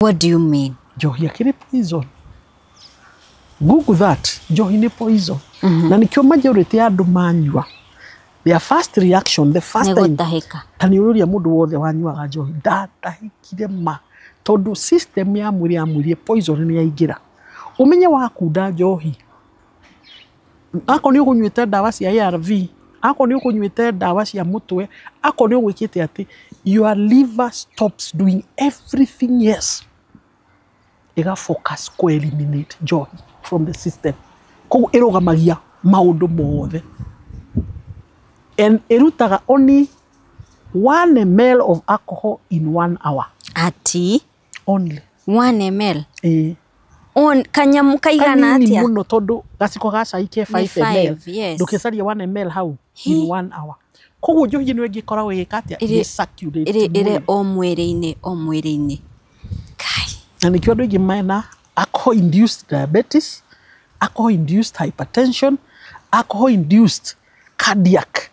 What do you mean? Njohi akĩrĩ poison. Google that. Njohi nĩ poison. Na nĩkĩo majority ya andũ manyua, their first reaction, the first nĩ time, gũtahĩka. Ta nĩ ũrũria mũndũ wothe wanyuaga njohi ndatahĩkire ma, tondũ system ya mwĩrĩ ya mwĩrĩ poison nĩ yaingĩra. Ũmenye wakunda njohi, akorwo nĩ ũkũnyuĩte ndawa cia ARV, akorwo nĩ ũkũnyuĩte ndawa cia mũtwe, akorwo nĩ ũgwĩkĩte atĩ, your liver stops doing everything else, ĩga focus ku eliminate njohi from the system. Koguo ĩrũgamagia maũndũ mothe and ĩrutaga only 1 ml of alcohol in one hour. Ati? Only. 1 ml? Ĩĩ. On kanyamu kaigana Kanini atia? Mũno, tondũ gaciko ga cai ke Nĩ 5 ml. 5, yes. Ndũkĩcaria 1 ml hau in one hour. Koguo njohi ĩno ĩngĩkoragwo ĩgĩka atĩa? Ĩrĩ- Ĩgĩ-circulate ĩrĩ mwĩrĩ. O mwĩrĩ-inĩ, o mwĩrĩ-inĩ. Kai. Na nĩkĩo andũ aingĩ mena alcohol induced diabetes, alcohol induced hypertension, alcohol induced cardiac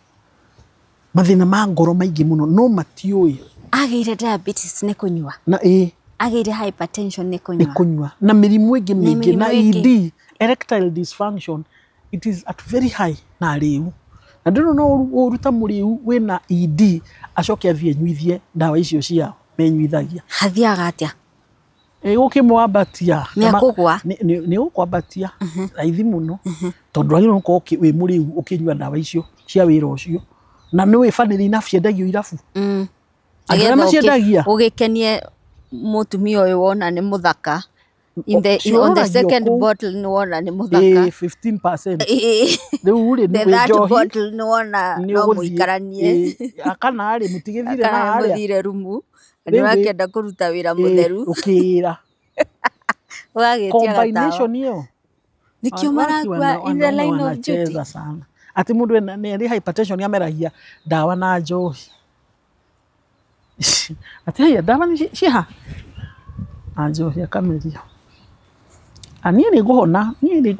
mathĩna ma ngoro maingĩ mũno, no matiũĩ. Agĩire diabetes nĩ kũnyua? Na ĩ. Agĩire hypertension nĩ Nĩ kũnyua? Kũnyua na mĩrimũ ĩngĩ mĩingĩ na mĩrimũ ĩngĩ. ED, erectile dysfunction, it is at very high na rĩu na ndĩrona no ũruta mũrĩu wĩna ED acoke athiĩ enyuithie ndawa icio ciao menyuithagia. Hathiaga atĩa? Ĩgũkĩmwambatia. Nĩ akũgwa? Nĩ gũkwambatia raithi mũno, tondũ wagĩrĩirwo gũkorwo wĩ mũrĩu ũkĩnyua ndawa icio cia wĩra ũcio, na nĩ wĩ funnily enough ciendagio irabu. Andũ arĩa Nĩgetha maciendagia ũgĩkenie mũtumia ũyũ wona nĩ mũthaka. On the Ciororagio second kũu. bottle nĩ wona nĩ mũthaka. Ĩ, 15%. Rĩu rĩ, The nĩ wĩ third njohi bottle nĩ wona nĩ no ũgũthiĩ, mũikaranie. Ĩ, kana rĩ mũtigĩthire Kana na harĩa mũthire rumu na nĩ Rĩu ũrakĩenda kũruta wĩra mũtheru. Ũkĩĩra Ũgagĩtia gatawa. Combination ĩyo. Nĩkĩo marakua in the Wanaume line of duty. wanacheza sana, atĩ mũndũ ena nĩ arĩ hypertension ameragia ndawa na njohi, atĩ haiya, ndawa nĩ ciĩha na njohi akameria. Ah, niĩ nĩ ngũhona, niĩ nĩ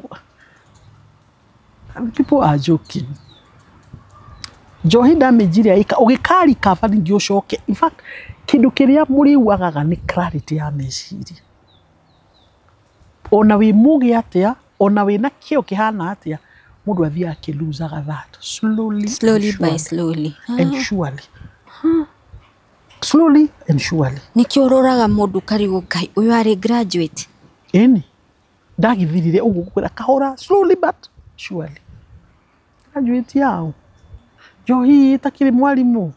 People are joking. Njohi damage ĩrĩa ĩka ũgĩka recover ningĩ ũcoke, in fact kĩndũ kĩrĩa mũrĩu agaga nĩ clarity ya meciria. Ona wĩ mũgĩ atĩa, ona wĩna kĩo kĩhana atĩa, mũndũ athiaga akĩlusaga that slowly and Slowly by surely. slowly. And surely, slowly and surely. Nĩkĩo ũroraga mũndũ ũkarigwo, Ngai, ũyũ arĩ graduate. Ĩni ndagithirire ũguo ngũkwĩra kahora, slowly but surely. Graduate yao njohi ĩtakĩrĩ mwarimũ.